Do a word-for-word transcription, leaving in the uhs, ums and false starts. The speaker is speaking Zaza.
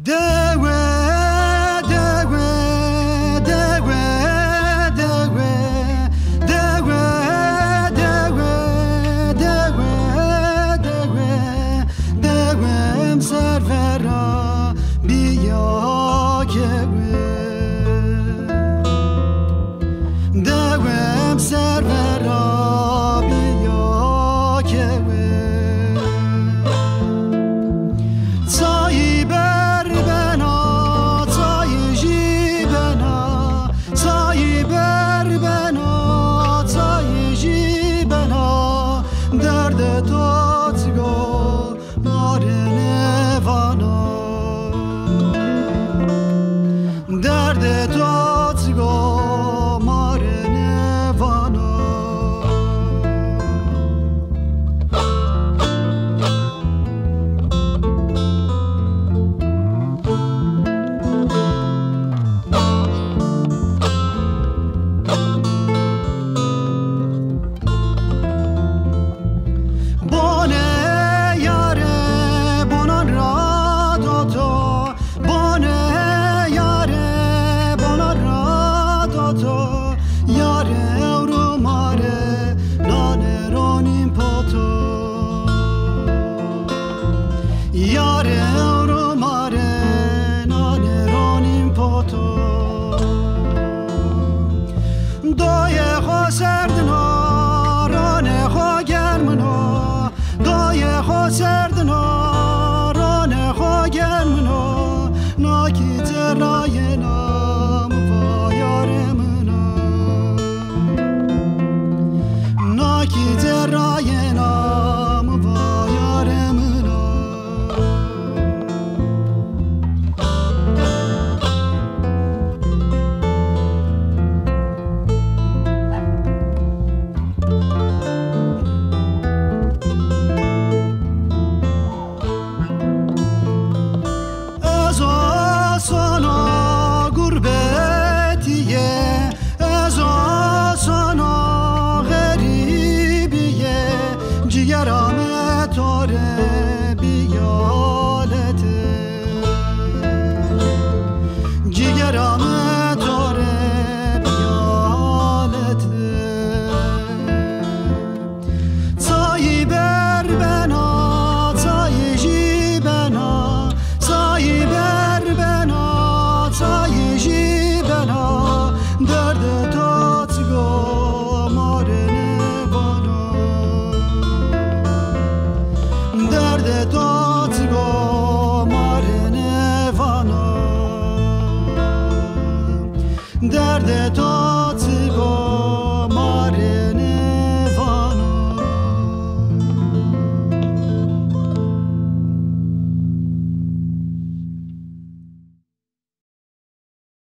Dewe, dewe, dewe, dewe, dewe, dewe, dewe, dewe, dewem servera biya kewe. Dewem servera biya kewe. Çayî ber bena, çayî jî bena, çayî ber bena, çayî jî bena. Derdê to çigo ma rê nêvana. Derdê to çigo ma rê nêvana. Bonê yare bonan ra do to, bonê yare bonan ra do to, yare ewro ma rê nane ronîn poto. Yare ewro ma rê nane ronîn poto. Doyê xo serdin o, ronê xo germin o. Doyê xo serdin o, ronê xo germin o. Na kî cerrayê